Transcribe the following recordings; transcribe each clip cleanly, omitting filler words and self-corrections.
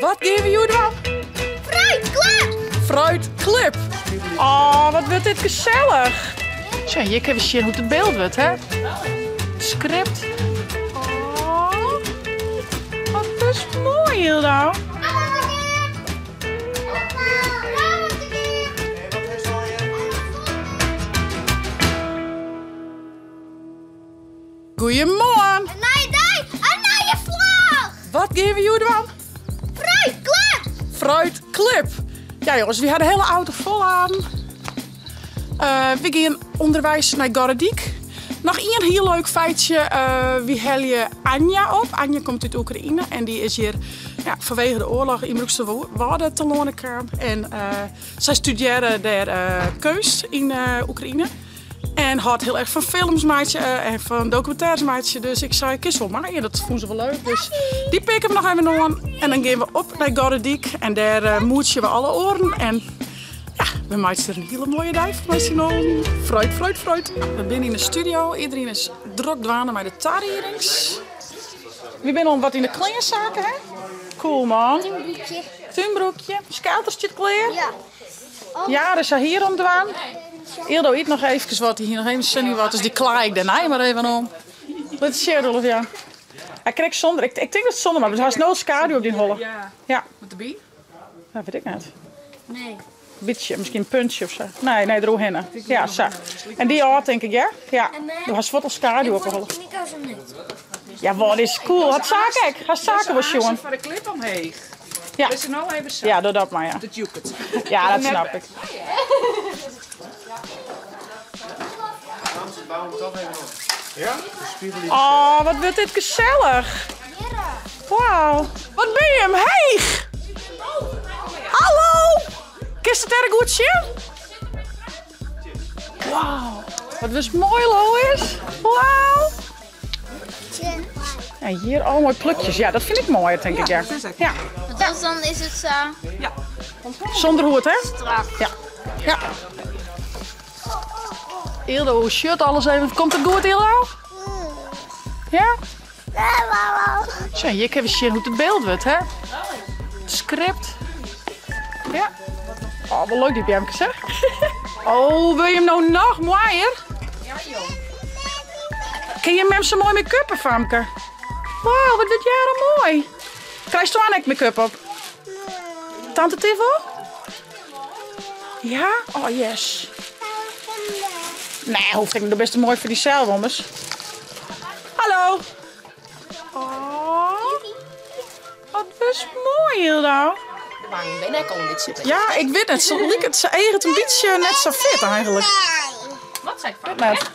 Wat gean we hjoed dwaan? Fruitklip! Fruitklip! Oh, wat wurdt dit gesellich! Tsja, hjir kinne we sjen hoe't it byld wurdt, hè? It script. Oh, wat is moai, Hilda. Goeiemoarn! In nije dei, in nije vlog! Wat gean we hjoed dwaan? Fruitklip! Fruitklip! Ja jonges, we ha de hiele auto folladen. Uh, we gean ûnderweis nei Gorredyk. Noch ien hiel leuk feitsje. Uh, we helje Anja op. Anja komt út Oekraïne en dy is hjir ja, fanwege de oarloch yn Broeksterwâlde telâne kaam. En uh, sy studearre dêr keunst yn Oekraïne. En hâldt hiel erch fan films meitsje en fan dokumintêres meitsje. Dus ik sei, kinst wol mei? En dat fûn se wol leuk. Dus dy pikke we noch even oan. En dan gean we op nei Gorredyk. En dêr uh, moetsje we alle oaren. En ja, we meitsje der in hiele moaie dei fan mei syn allen. Fruit, fruit, fruit. We binne yn de studio. Iedereen is drok dwaande mei de tariedings. We binne al wat yn de kleansaken, hè? Cool, man. Túnbroekje. Túnbroekje. Skelter stiet klear. Ja. Ja, dus hier om dwaan. Ildo yt noch eefkes wat, dy hie noch even sin yn wat, dus dy klaai ik dêrnei mar even om. Lit sjen, Roelof, ja. Hy krekt sûnder, ik, ik tink dat it sûnder moat, want hast no skaduw op dyn holle. Ja. Ja. Wat derby? Dat wit ik net. Nee. Bytsje, miskien in puntsje of sa. Nee, nee, deroerhinne. Ja, sa. En dy ôf, tink ik, ja? Ja. Do hast fuort al skaduw op 'e holle. Ja, wat is cool. Hat Sake ek? Hast Sake wol sjoen? Foar de klip omheech. Ja. Lit se no even sa. Ja, doch dat mar, ja. Dat jokket. Ja, dat snap ik. Oh, wat wurdt dit gesellich. Wauw. Wat bin jim heech. Hallo. Kinst it dêr goed sjen? Wauw. Wat wurdst moai, Lois. Wauw. En hjir al moai plukjes. Ja, dat fyn ik moaier, tink ik. Ja. Ja. Want dan is it sa. Ja. Sûnder hoed, hè? Strak. Ja. Ja. Ildo, hoe sjocht alles even? Komt it goed, Ildo? Ja? Zo, hjir kinne we sjen hoe't it byld wurdt, hè? It script. Ja. Oh, wol leuk dy beamkes, hè? Oh, wil je him no noch moaier? Ja, joh. Kin je mem sa moai make-uppe, famke? Wauw, wat wurdt Jara moai. Krijst do ek make-up op? Tante Tivol? Ja? Oh, yes. Nee, hoecht ek net. Do bist te moai foar dysels, ommers. Hallo. Oh, wat wurdst moai, Hilda. De wangen binne ek al in bytsje. Ja, ik wit net. Se liket, se eaget in bytsje net sa fit eigentlik. Wat sei ik Wit net.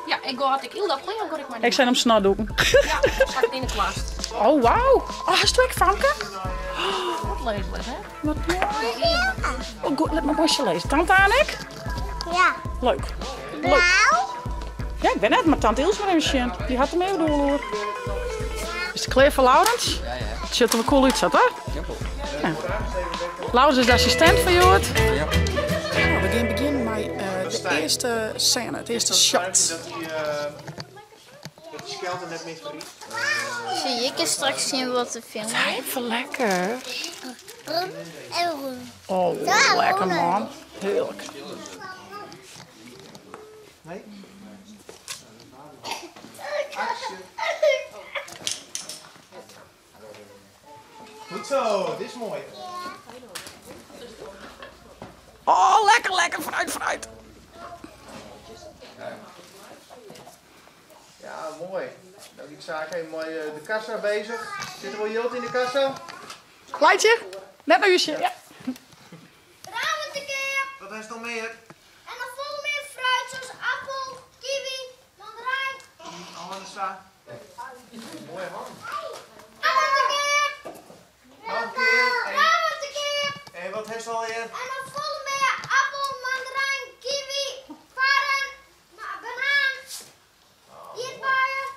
Ja, ik go as ik Ylda klear go ik mei. Ik sein om snotdoeken. Ja, zak yn de kwast. Oh, wauw. Oh, hast ek, famke? Wat leuk, hè? Wat moai. Oh, goed, lit mar moai lizze. Tante Anik? Ja. Leuk. Leuk. Ja, ik wit net, mar tante Ilse mar even sjen. Dy hat der mear doel oer. Is it klear foar Laurens? Ja, ja. It sjocht der wol cool út, sa, toch? Ja. Laurens is de assistint fan hjoed. Ja. Nou, we gean begjinnen mei de earste sêne, it earste shot. Dat de skelter net mear ferried. Zie ik straks zien wat de film Wat even lekker. En roen. Oh, lekker man. Hearlik. Nee? Aksje. Goed zo, dit is mooi. Oh, lekker, lekker, fruit, fruit. Ja, moai. No dy saak even mei de kassa bezich. Sit der wol jild yn de kassa? Leitje, net nei ús sjen. Ja. Ramen te keap. Wat hast noch mear? En noch folle mear fruit soas appel, kiwi, mandarijn. Hâlde sa. Moaie hannen. Ramen te keap. Noch in kear. Ramen te keap. En wat hast allegear? En noch folle mear appel, mandarijn, kiwi, farren, banaan, ierdbeien.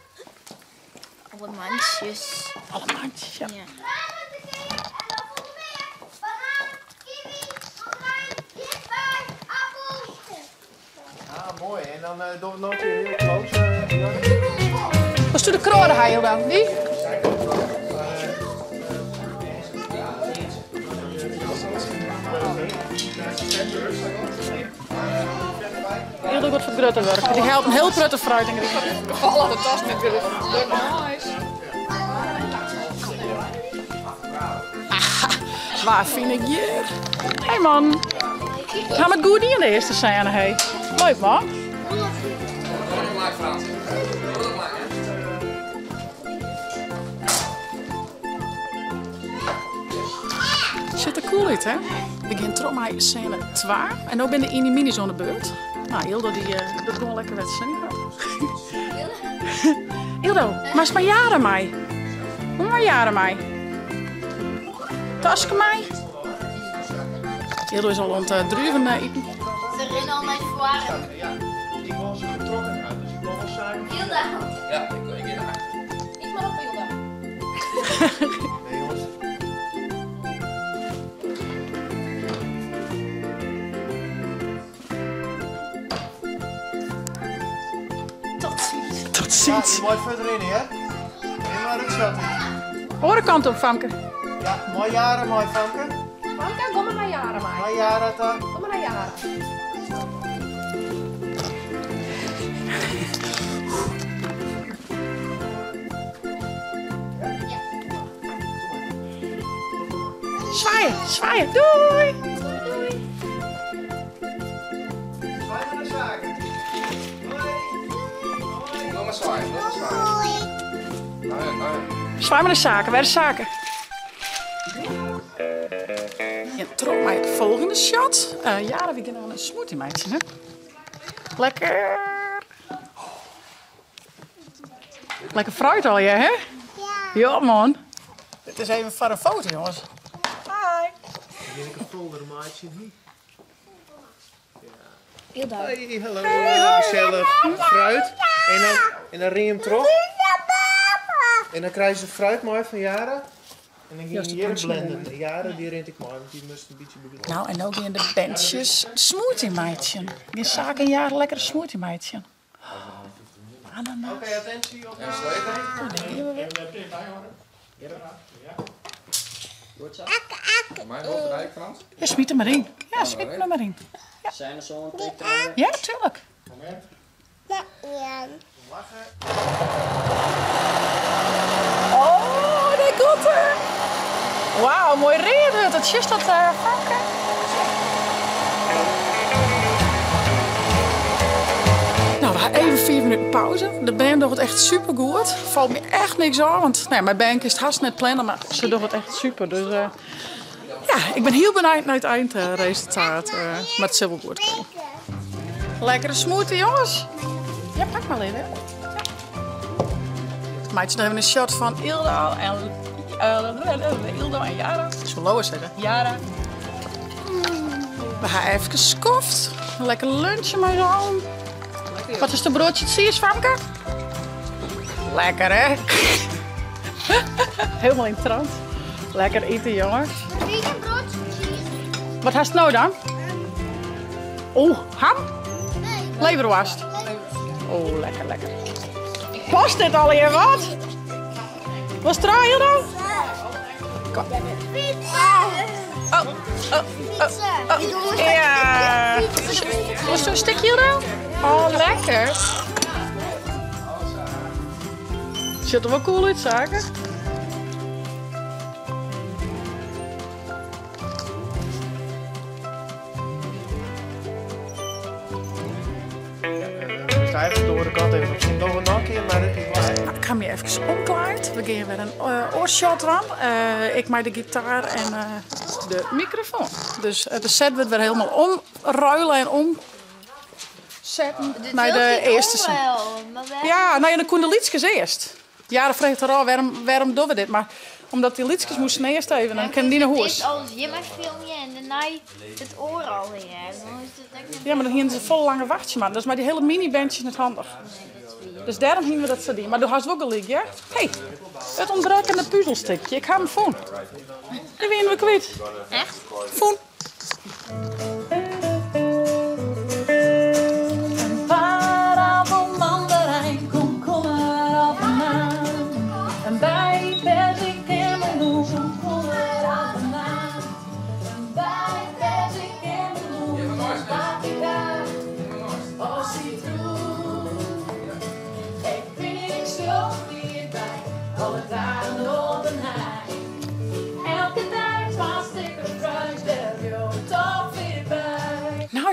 Alle mantsjes. Alle mantsjes, ja. Ja. Ramen te keap en noch folle mear banaan, kiwi, mandarijn, ierdbei, appel. Ah, moai. En dan dogge we noch in kear hiel close, Jorrit. Watst de kroade ha, dan? Dy? grutte wurk. Dy helpt in hiel protte fruit en griente. Geval de tas met nice. Aha, wa fyn ik hjir? Hey man. Ha it goed dien de earste sêne, hey. Leuk man. Sjocht der cool út, hè? We gean troch mei sêne 2. En no binne de Iny Miny's oan de beurt. Nou, Ildo dy docht gewoan lekker wêr't sin yn hat. Ildo, meist mei Jara mei? Kom mei Jara mei. Taske mei. Ildo is al oan it druven iten. Se rinne al nei foaren. Ja, ik wol se getrokken ha, dus ik wol wol saken. Hilda. Ja, ik gean achter. Ik mar op Hilda. Nee jongens. Tot ziens. Tot Ja, ziens. je mooi verder in, hè? Neem maar het shot in. Oare kant op, famke. Ja, mooi jaren, mooi famke. Famke, kom maar naar Jara mei. Mooi jaren, ta. Kom maar naar Jara. Swaaie, swaaie. Doei! Zwaai maar naar zaken. Hoi. Nog maar zwaaien, nog maar zwaaien. Nou ja, nou ja. Zwaai maar de zaken, waar de zaken? Ja, troch mei it folgjende shot. Jara, we gean in smoothie meitsjen, hè? Lekker! Lekker fruit al, ja, hè? Ja, man. Dit is even foar in foto, jongens. Hi. Gean ik in folder meitsjen. Hilda. Hey, hallo. Gezellig. Fruit. En dan ring je hem terug. En dan krijg je fruit mooi van Jara. En dan Juist, ging je hier de blenden. Jara die rint ik mooi, want die moest een beetje begeleiden. Nou, en no gean de berntsjes smoothie meitsjen. Gean Sake en Jara lekker smoothie meitsjen. Ananas. Oké, attentie. Op En sleutel. Oh, daar gean we wer. Mijn hoofd Frans. Ja, smyt der mar yn. Ja, smyt der mar yn. Zijn er zo'n tik Ja, tuurlijk. Lachen. Oh, dêr komt er. Wauw, moai read wurdt it. Sjochst dat, Famke? Nou, we ha even 5 minuten pauze. De bern docht it echt supergoed. Falt my echt niks ôf, want nou ja, mei bern kinst hast net planne, mar se dogge it echt super. Dus ja, ik bin hiel benijd nei it eindresultaat. Mar it sil wol goed komme. Lekkere smoothie, jongens. Ja, pak mar even. Ja. Meitsje noch even in shot fan Ildo en Ildo en Jara. Ik soe Lois sizze. Jara. We ha efkes skoft. Lekker lunchen mei s'n allen. Wat is de broadsje tsiis, famke? Lekker, hè? Helemaal yn trant. Lekker ite, jongens. Vegan broodje cheese. Wat hast no dan? Oeh, ham? Nee. Leverworst. Oh, lekker, lekker. Past dit allegear wat? Wolst try dan? Kom. Oh, oh, oh. Ja. Wolst in stikje dan? Oh, lekker. Sjocht der wol cool út, Sake. Dus eigenlijk de oare kant even op. Noch in kear, mar ik was. Nou, ik ha my efkes omklaaid. We gean wer in oar shot dwaan. Ik mei de gitaar en de mikrofoan. Dus de set wurdt wer hielendal omruile en omsetten nei de earste set. Ja, no ja, dan koene de lytskes earst. Jara freget har ôf, wêrom dogge we dit? Mar omdat dy lytskes moasten earst even, dan kinne dy nei hûs. Earst alles hjir mar filmje en dêrnei it oare allegear. Dan is it ek net Ja, mar dan hiene se folle langer wachtsje moatten. Dat is mei dy hiele mini-berntsjes net handich. Dus dêrom hiene we dat sa dien. Mar do hast wol gelyk, hear. Hé, it ûntbrekkende puzelstikje. Ik ha him fûn. Dy wiene we kwyt. Echt? Fûn. In paardappel, mandarijn, komkommer of banaan. In bij, perzik en meloen, komkommer of banaan. In bij, perzik en meloen, paprika of citroen.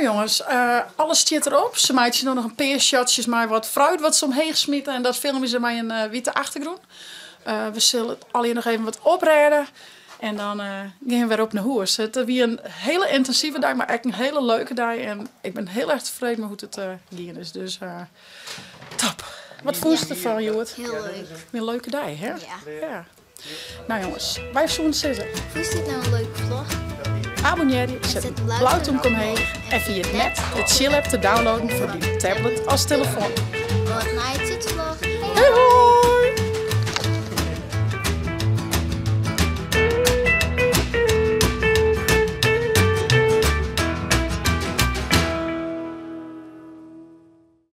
jongens, alles stiet derop. Se meitsje no noch in pear shotsjes mei wat fruit wat se omheech smite en dat filmje se mei in wite achtergrûn. We sille it allegear noch even wat oprêde en dan gean we wer op nei hûs. It wie in hiele yntinsive dei, mar ek in hiele leuke dei en ik bin hiel erch tefreden mei hoe't it gien is. Dus top. Wat fûnst derfan hjoed? Hiel leuk. Wie in leuke dei, hè? Ja. Nou jongens, wy soene sizze. Fûnst dit no in leuke vlog? Abonnearje, set it blau tûmke omheech en ferjit net de Tsjil app te downloaden foar dyn tablet as telefoan. Oant nei it vlog. Hoi hoi!